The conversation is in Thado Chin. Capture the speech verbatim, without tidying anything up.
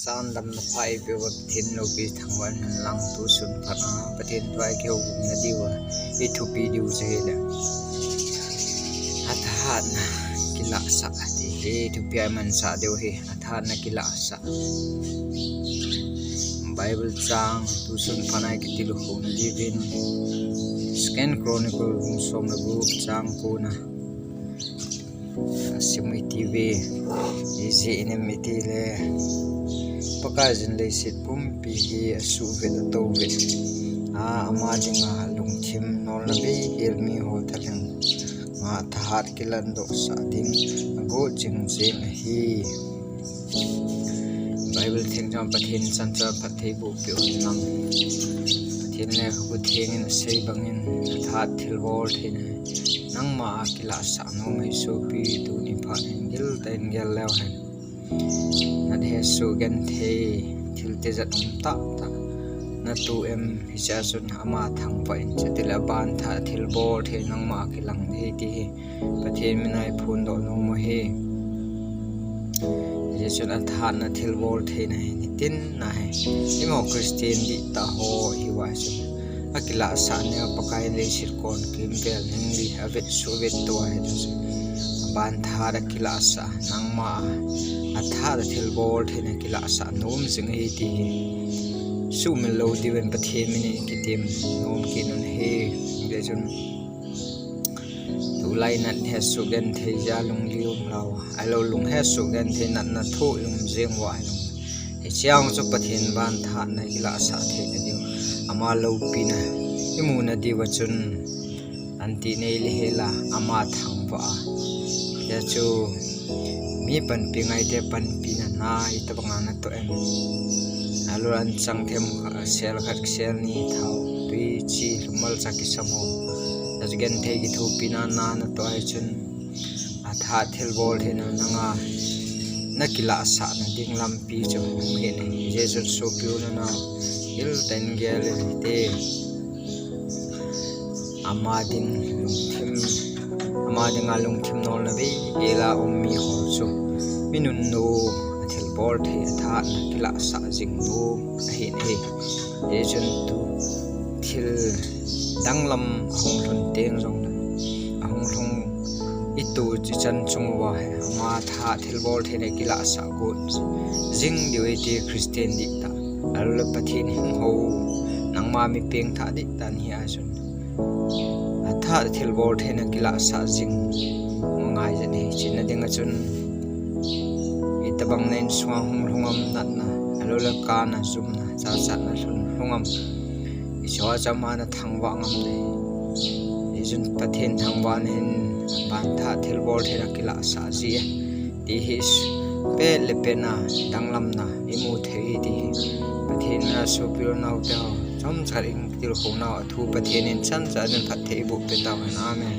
Tan damna pha eipeuva Pathen loupi thangvah in lang tusun phat a Pathen thu a ikihoulimna diuva ithupi diu chu hile, athahatna kilahsah ti hi thupi a imansah diu ahi. Athahatna kilahsah. Bible chang tusun phat a ikitilkhouna diuvin Second Chronicle bung som le gup chang ko na asim u iti uve. Ijeh inem itile, Pakaiyin leiset pumpi hi asuhvet atouvet a, ama dinga lungthim nolna beihel miho thalheng a thahat kilandohsah ding agot jing jeng ahi. Bible theng chang Pathen chanchan phattheiboh peh un lang. Pathen lekhabu theng in asei bangin, athahat thilbol theina nangma a kilahsah nom ahi sopi, tuni phat in giltah in gel leu hen. Nahet soh genthei thil tijat um tahtah natoh em? Hichea chun ama thangvah in, chutile aban thahat thilbol thei nangma a kilang ding ahi ti hi Pathen mina iphondoh nom u ahi. Hijeh chun athahatna thilbol theina hi nitin ahi. Eiho Christian dihtah ho ihiuva chun akilahsah neo Pakai in leiset kon kimvel ningli avet soh vet tou ahi. Aban thahat akilahsah, nangma a athahat a thilbol theina kilahsah nom jing ahi ti hi sumil lou diuvin Pathen mina ikitem nom kit un ahi. Hijeh chun tulai nahet soh genthei jeh a lungli um lou, ahilou lunghet soh genthei natna thoh um jeng uva ahilou, hichea chu Pathen ban thahatna kilahsah theina diu, ama loupina imuna diuva chun anti nei le hela ama thangvah a, hiche chu mi panpi ngaite panpina na itobanga natoh em? Ahilou anchang themkhat, sel khat, sel ni thao, tui, chi, lhumal cha kisam ho, hiche genthei kithopina na natoh ahi chun athahat thilbol theina nanga nakilahsahna ding lampi chu hung hin ahi. Hijeh chun sopi u le nao, giltah in gel in hite. Ama ding lungthim, ama dinga lungthim nolna beihel a um miho chu mi nunnom, athilbol thei, athahatna kilahsah jing nom ahin ahi. Hijeh chun tu thil danglam ahung lhun teng jongle, ahung lhung itu ichan chung uva hi ama thahat thilbol theina kilahsah got jing diu ahi ti Christian dihtah, ahilou le Pathen hing hou, nangma mi pengthah dihtah nahi a chun athahat thilbol theina kilahsah jing u angai jeng ahi. Chuna dinga chun itobang na insunga hung lhung am natna, ahilou le kana jumna, jachatna lhung lhung am? Hichea chu ama nathangvah ngam ding ahi. Hijeh chun Pathen thangvahna hin aban thahat thilbol theina kilahsah ji e ti hi pet le pet a danglamna imu thei ahi ti hi Pathen mina sopi u le nao teho, chomcha in kitilkhouna a thu Pathen in chanchan in phattheiboh peh tauhen. Amen.